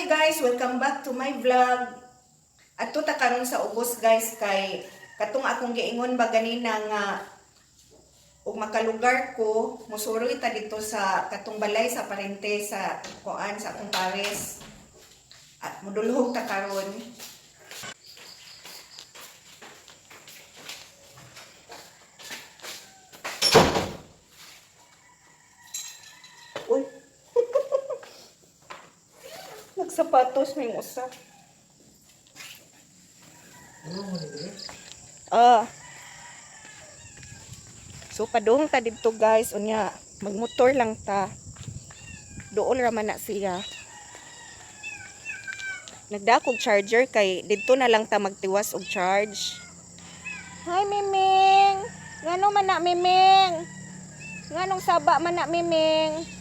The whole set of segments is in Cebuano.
Guys! Welcome back to my vlog. Adto ta karon sa ubos, guys, kay katong akong giingon ba ganina nga ug makalugar ko, musuroy ta dito sa katong balay sa parente sa kuan sa akong pares. At mudulhog ta karon. Uy. Nagsapatos may usa. Ah. So padung ta didto, guys, unya magmotor lang ta. Dool ra man na siya. Nagdakog charger kay didto na lang ta magtiwas og charge. Hi, Miming. Ngano man na, Miming? Nganong saba man na, Miming?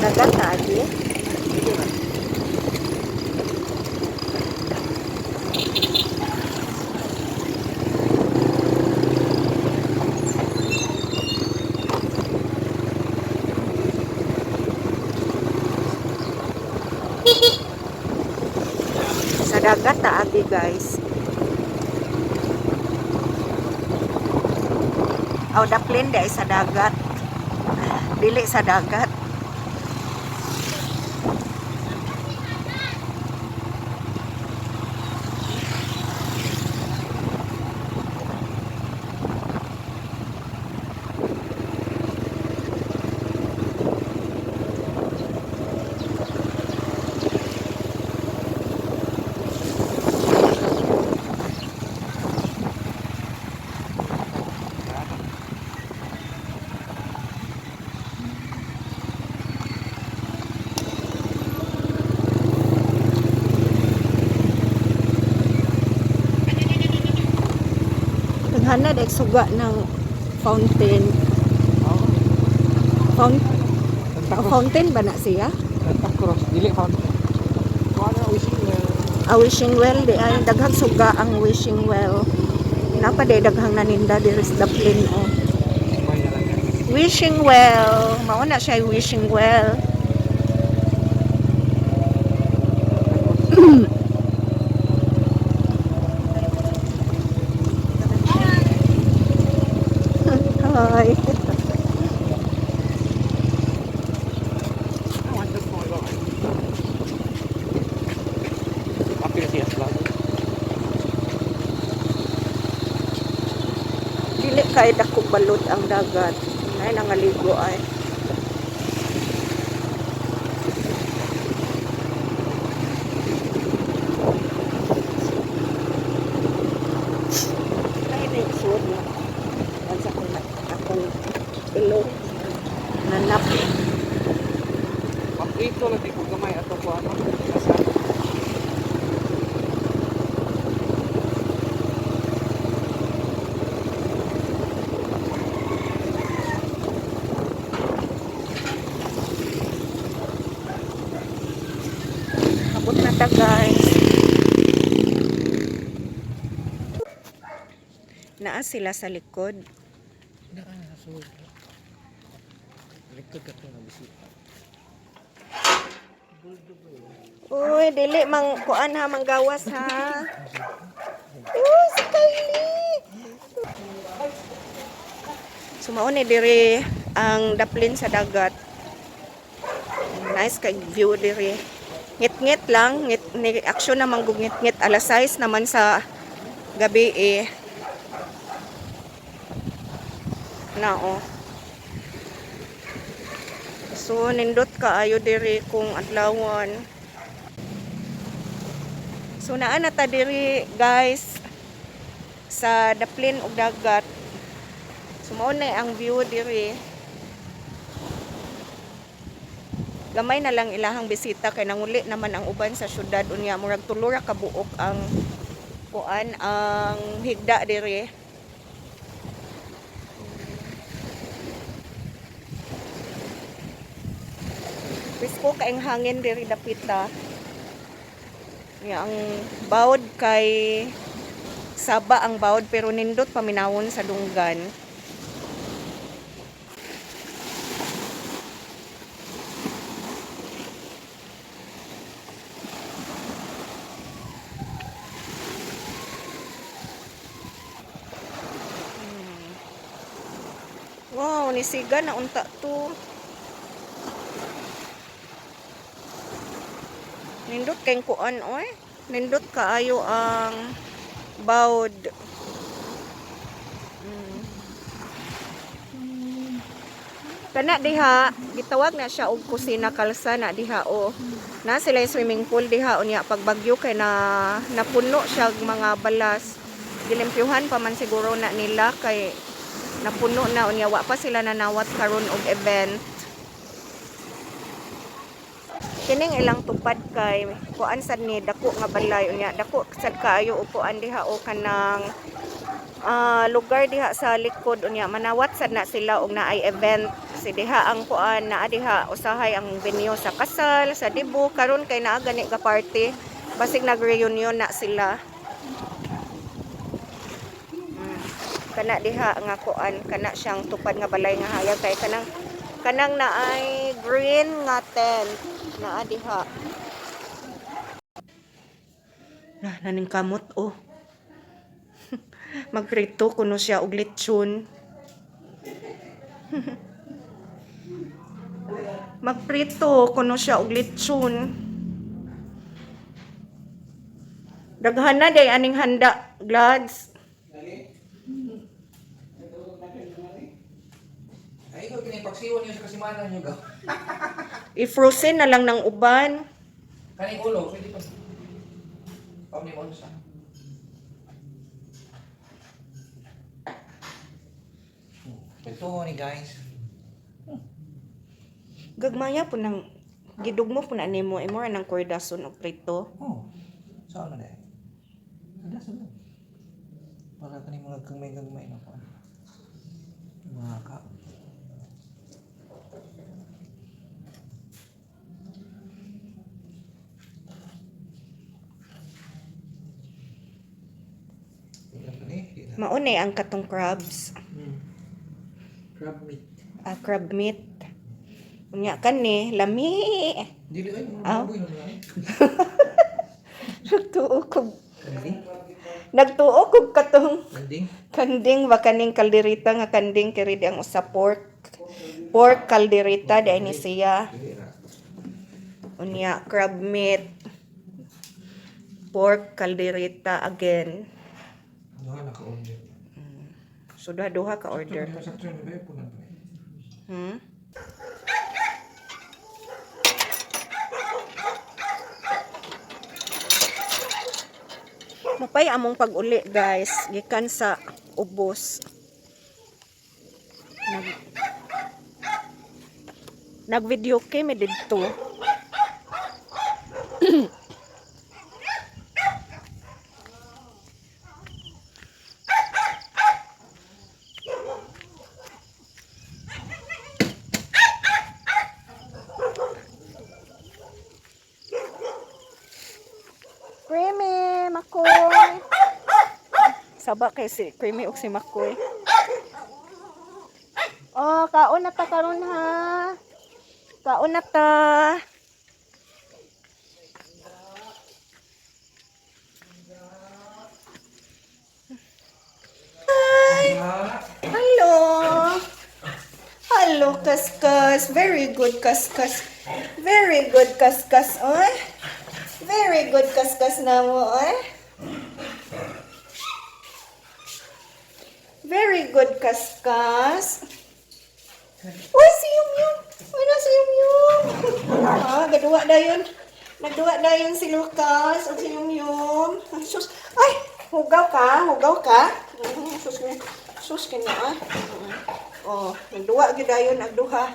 Dagat na agi. Sa dagat ta agi, guys. Aw, daplin di ay sa dagat. Dili sa dagat. Taghana dahil suga ng fountain. Fountain ba na siya? Santa Cruz, dili fountain. Kuha na wishing well. A wishing well di ay daghang suga ang wishing well. Napa di daghang naninda diri sa daplin, oh. May na lang yan. Wishing well. Mao na siya yung wishing well. Hi. Ah, wonderful. Happy na siya vlog. Dili kay dako balot ang dagat. Ay nangaligo ay. Ay na sud na. Sa akong ilong nanap. Paprito lang ko gamay ato ko ano. Asa. Naa sila sa likod. Naa na sa sulod. Likod ka to nga bisita. Uy, dili mang kuan ha, manggawas ha. Uy, si Kylie. So mao ni diri ang daplin sa dagat. Nice kay view diri. Ngit-ngit lang, ngit ni action naman gug ngit-ngit, alas 6 naman sa gabi eh. Na oh. So nindot kaayo diri kung adlawon. So naa na ta diri, guys, sa daplin og dagat. So mao na ang view diri. Gamay na lang ilahang bisita kay nanguli naman ang uban sa syudad, unya murag tulo ra ka buok ang kuan, ang higda diri. Presko kaayong hangin diri dapita. Ya, ang bawod kay saba ang bawod pero nindot paminawon sa dunggan. Wow, nisiga na unta to. Nindot kay kuan oy. Nindot kaayo ang bawd. Kana diha, gitawag na siya og kusina kalsa na diha o. Na sila yung swimming pool diha, unya pag bagyo kay na napuno siya og mga balas. Gilimpyuhan pa man siguro na nila kay napuno na, unya wa pa sila nanawat karon og event. Kining ilang tupad kay kuan sad ni, dako nga balay, unya dako sad kaayo upuan diha o kanang lugar diha sa likod, unya manawat sad na sila og naay event si diha ang kuan naa diha usahay ang venue sa kasal, sa debut. Karon kay naa gani ga party, basig nag-reunion na sila. Kana diha nga kuan, kana siyang tupad nga balay nga hayag kay kanang kanang naay green nga tent naa diha na naning kamot oh. Magprito kuno siya og lechon. Magprito kuno siya og lechon. Daghan na day aning handa, Glads. Ay, ikaw kinipagsiwan niyo sa kasimana niyo ga. I-frozen na lang ng uban. Kaning ulo, pwede pa. Pamni mo sa. Ito ni guys. Gagmaya po ng gidugmo po na nimo imo ra ng kordason og prito. Oh. Saan na dai? Ada sa lang. Para kani mga gagmay-gagmay na kuan. Mga ka. Mao na ang katong crabs. Crab meat. Ah, crab meat. Unya kani lami. Dili ay, mga Ah. baboy na lang. Nagtuo kog Kanding? Nagtuo kog katong Kanding? kanding ba, kaning kalderita nga kanding kiri di ang usa pork. Pork kalderita di ni siya. Dili ra. Unya crab meat. Pork kalderita again. Duha na ka-order. So duha-duha ka order. Sa turn ba punan pa. Hmm? Mapay among pag-uli, guys, gikan sa ubos. Nag Nag-video kay mi didto. Creamy, makoy. Saba kay si Creamy ug si Makoy. Oh, kaon na ta karon ha. Kaon na ta. Hi. Hello. Hello, Kaskas. Very good, Kaskas. Very good, Kaskas. Oy. Very good, Kaskas na mo, oy. Very good, Kaskas. Uy, si Yum Yum. Uy, na si Yum Yum. Ah, gaduwa dayon. Nagduwa dayon si Lucas o si Yum Yum. Ay, sus. Ay, hugaw ka, hugaw ka. Sus, sus kini ah. Oh, nagduwa gyud dayon ang duha.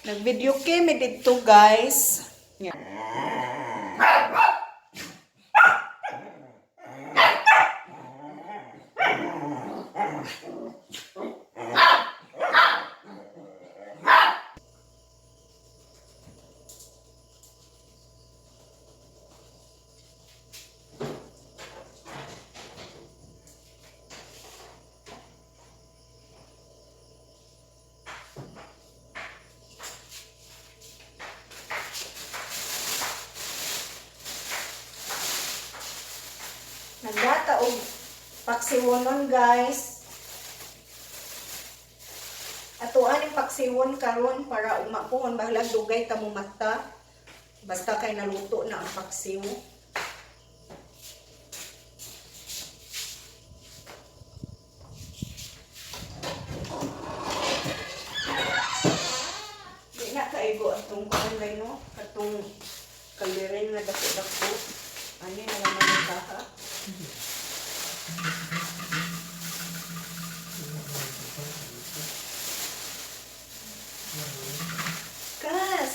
Nag-video kami didto, guys. Yeah. Nagdata og paksiwonon, guys. Atuan ang paksiwon karon para umapuhon bahalag dugay ta mo mata. Basta kay naluto na ang paksiw. Di na kaigo atong kuan gay no, katong kaliren nga dako-dako. Ani na naman ang kaha. Kas,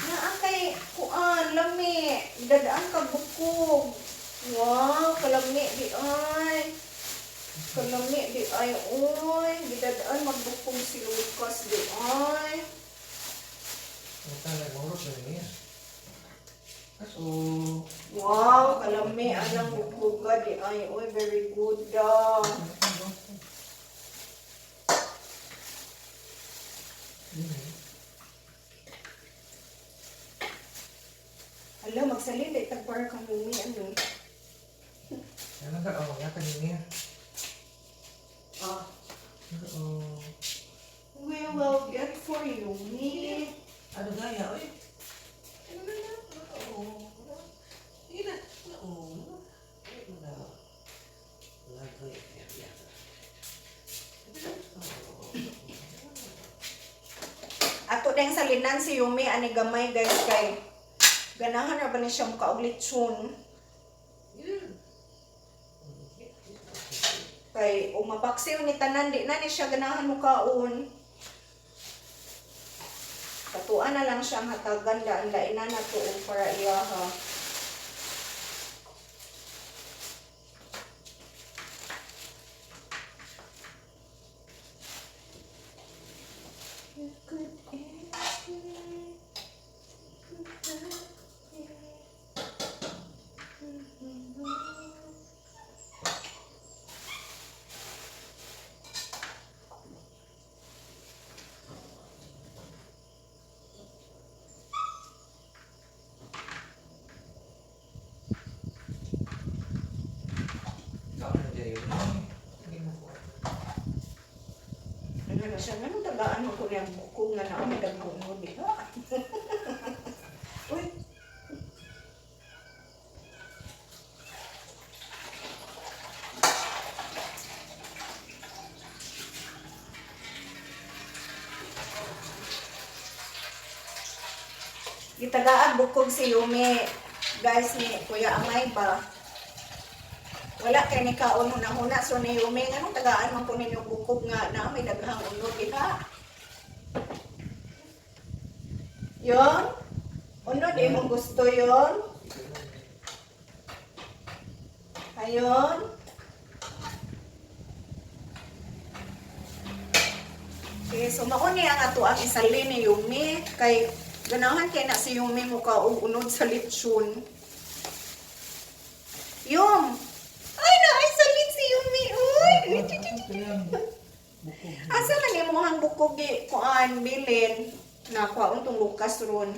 naa kay kuan lami, dadaan ka bukog. Wow, kalami di ay. Kalami di ay oy, gidadaan magbukog si Lucas di ay. Ang mahurot na niya. Kaso, Wow, kalami anang bukoga di ay oy, very good da. Hala, magsalin di tag para kang lumi ano. Ano ka? Oh, yaka niya. Ah, Oh. we will get for you me. Ano gaya, oy? Ano na na? Oo. Sige na. Oo. Ano na? Lagay. Yan. Ato dahil salinan si Yumi ani gamay guys kay ganahan ra ba ni siya muka og lechon kay umapaksiw ni tanan di na ni siya ganahan mukaon. Katuan na lang siyang hatagan daan lain na to og para iya ha. You could ask me to help me. Ikaw na dyan yun. Hindi mo ko. Ano na siya, ganun tagaan mo ko niyang bukog nga na may dagkong mo, di ba? Uy! Gitagaan bukog si Yumi. Guys, ni Kuya Amay ba? Wala kay ni kaon huna-huna so ni Yumi nganong tagaan man ko ninyo bukog nga na may daghang unod diha. Yon? Unod imong gusto yon? Ayon? Okay, so mauni ang ato ang isali ni Yumi kay ganahan kay na si Yumi mo ka og unod sa lechon. Kaya bukog. Asa man imong bukog gi kuan bilin na kuan tong Lucas ron.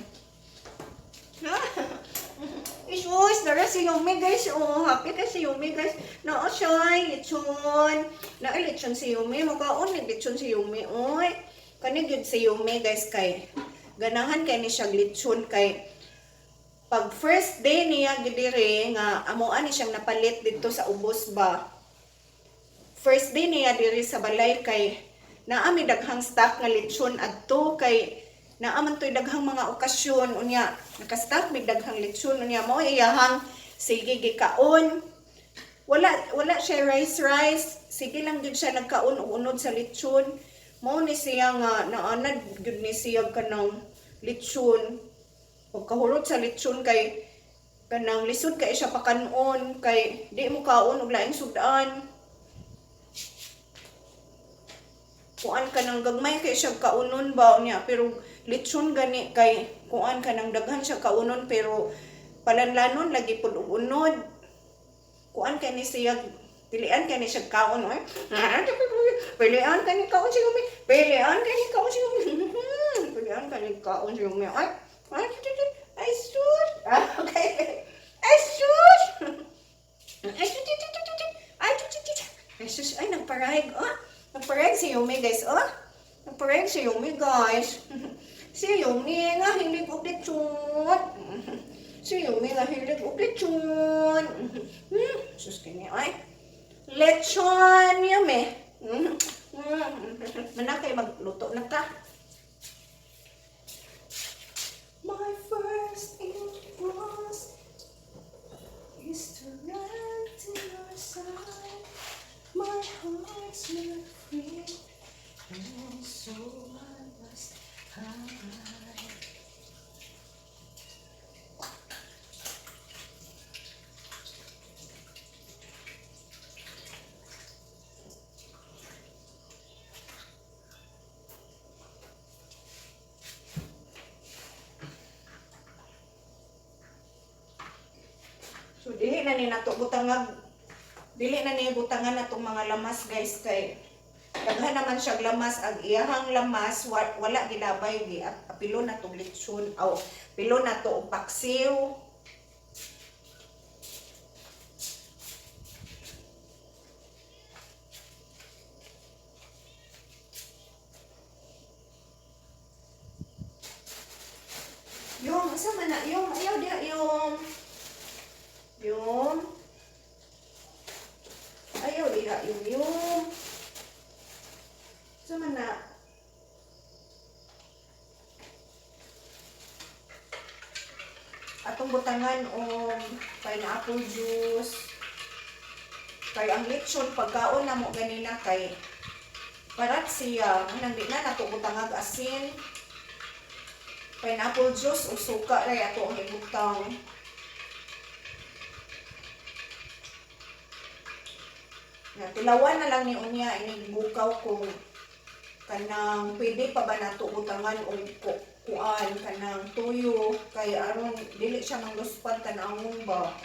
Isus, dara si Yumi, guys. Oh, happy ka si Yumi, guys. Naa siya, lechon. Naa lechon si Yumi. Mukaon ni lechon si Yumi. Oy. Kani gyud si Yumi, guys, kay ganahan kay ni siya lechon kay pag first day niya gidiri nga amoan ni siyang napalit dito sa ubos ba. First day niya diri sa balay kay naa mi daghang stock nga lechon adto kay naa man to'y daghang mga okasyon, unya naka-stock mig daghang lechon, unya mao iyahang sige gikaon. Wala wala siya rice rice, sige lang gyud siya nagkaon og unod sa lechon. Mao ni siya nga naanad gyud ni siya kanang lechon. Pagkahurot sa lechon kay kanang lisod kay siya pakanon kay di mo kaon og laing sudan. Kuan ka ng gagmay kay siya kaunon ba niya, pero litson gani kay kuan ka ng daghan siya kaunon, pero palanlanon lagi pud og unod. Kuan kay ni siya, pilian kay ni siya kaon, oy. Pilian kay ni kaon si Yumi, pilian kay ni kaon si Yumi, pilian kay ni kaon si Yumi, ay ay ay sus. Okay, ay sus, ay sus, ay sus, ay sus, ay nagparahig, oh. Nagparahig si Yumi, guys, oh. Nagparahig si Yumi, guys. Si Yumi nga hilig og lechon. Si Yumi nga hilig og lechon. Sus kini ay. Lechon, Yumi. Mana kay magluto na ka. My first impulse is to run to your side. My heart's not free, and so I must hide. So dili na ni nato butangag, dili na ni butangan natong mga lamas, guys, kay daghan naman siya lamas. Ang iyahang lamas wala gilabay, gi apilo na tong lechon aw pilo na to og paksiw. Yung, asa man na? Yung, ayaw diha, yung. Yung. Ayaw diha, yung. Asa man na? Atong butangan og pineapple juice. Kay ang lechon pagkaon na mo ganina kay parat siya, nang di na nato butangag asin. Pineapple juice o suka ray ato ang ibutang. Na tilawan na lang ni unya ini bukaw kung kanang pwede pa ba nato butangan og kuan kanang tuyo kay aron dili siya mangluspad tan-awon ba.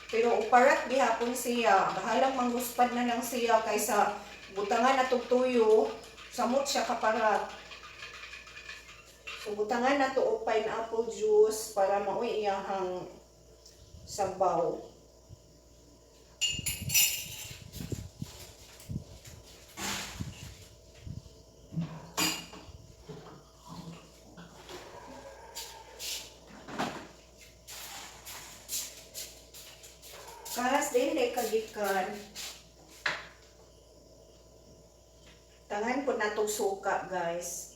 Pero uparat gihapon siya, bahalang mangluspad na lang siya kaysa butangan natong tuyo, samot siya kaparat. So butangan nato og pineapple juice para maoy iyahang sabaw. Karas din kay kagikan. Tangan po natong suka, guys.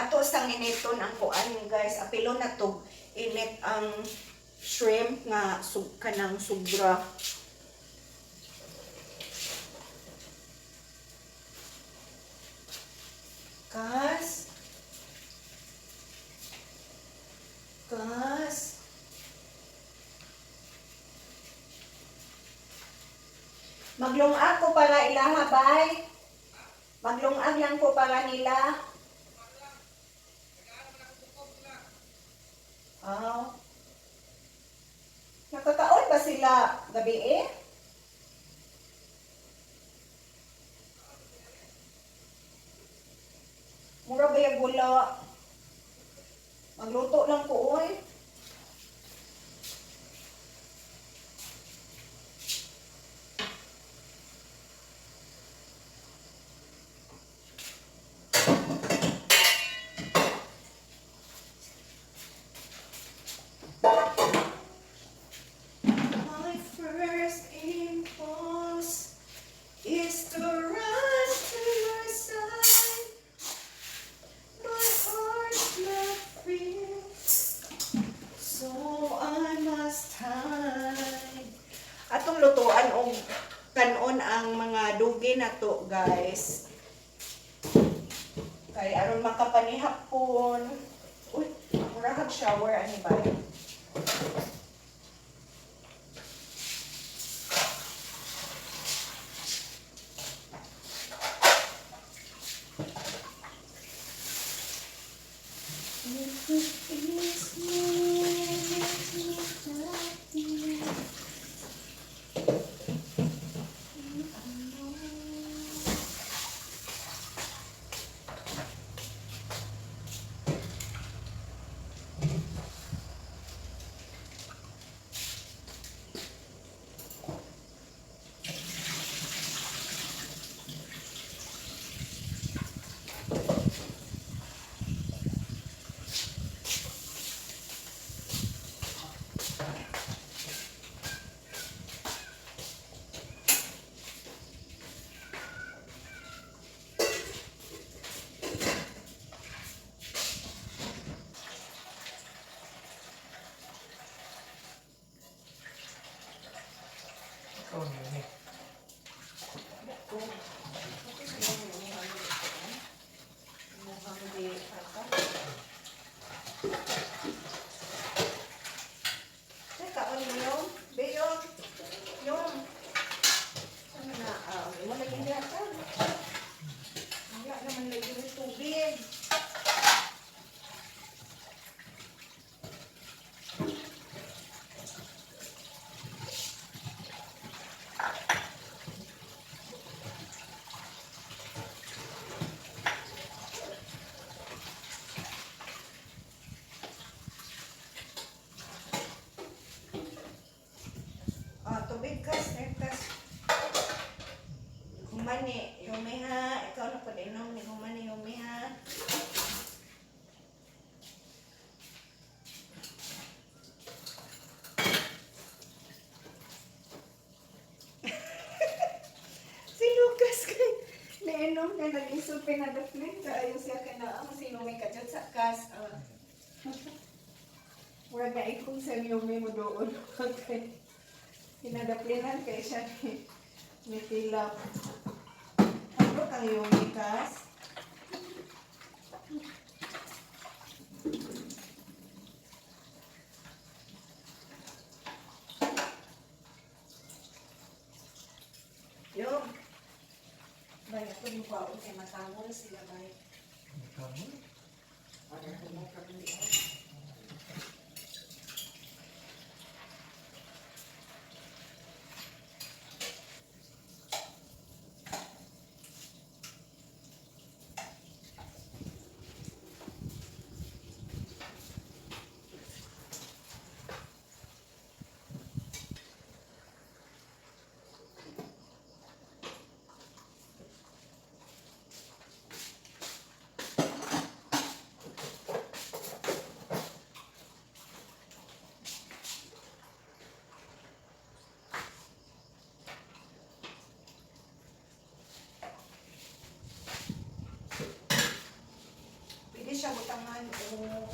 Ato sang initon ang kuan, guys. Apilo na to init ang shrimp nga sug kanang sobra. Kas. Kas. Maglungag ko para ilaha, bay. Maglungag lang ko para nila. Ah. Nakakaon ba sila gabi eh? Mura ba yung gula? Magluto lang ko, oy. My first impulse is to run to your side. My heart's not free, so I must hide. Atong lutuan og kanon ang mga dugi na to, guys. Kay aron makapanihapon. Uy, mura kag shower ani ba? If it is me, makes me happy. Alone. Ikaw na yun eh. Teka, ano yun? Beyong, yung, ano na, wala yung yata. Wala naman lagi yung tubig. Ah, tubig kas, kas. Humani, yumi ha. Ikaw na pud inom ni humani yumi ha. Si Lucas kay nainom na nag-isol pinadaflin kaayo siya kay naa mo si Yumi kadyot sa kas. Ah. Murag na ikong sa Yumi mo doon. Okay. Pinadaplinan kay siya ni Tilap. Ano kang Yumi kas? Yung. Bay, ako yung kwaon kay matangol sila, bay. Ikaw mo. Order ko mo kami di. Butangan og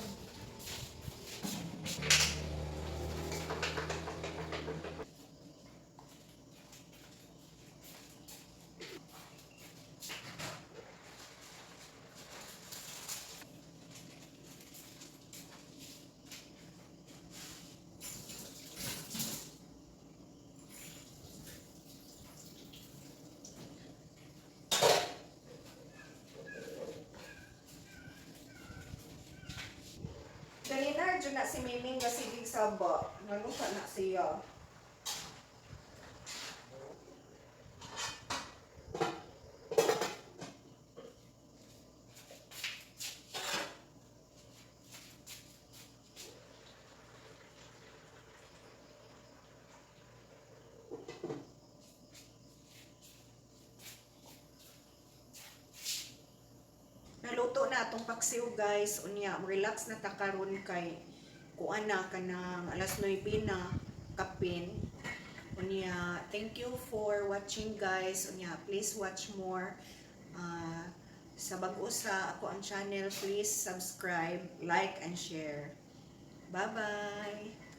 Ganina, dyan na si Miming nga sigig saba. Ngano ka na siya? Naluto na atong paksiw, guys. Unya, relax na ta karon kay kuan na kanang alas 9 na kapin. Unya, thank you for watching, guys. Unya, please watch more. Ah, sa bag-o sa akoang channel, please subscribe, like, and share. Bye-bye!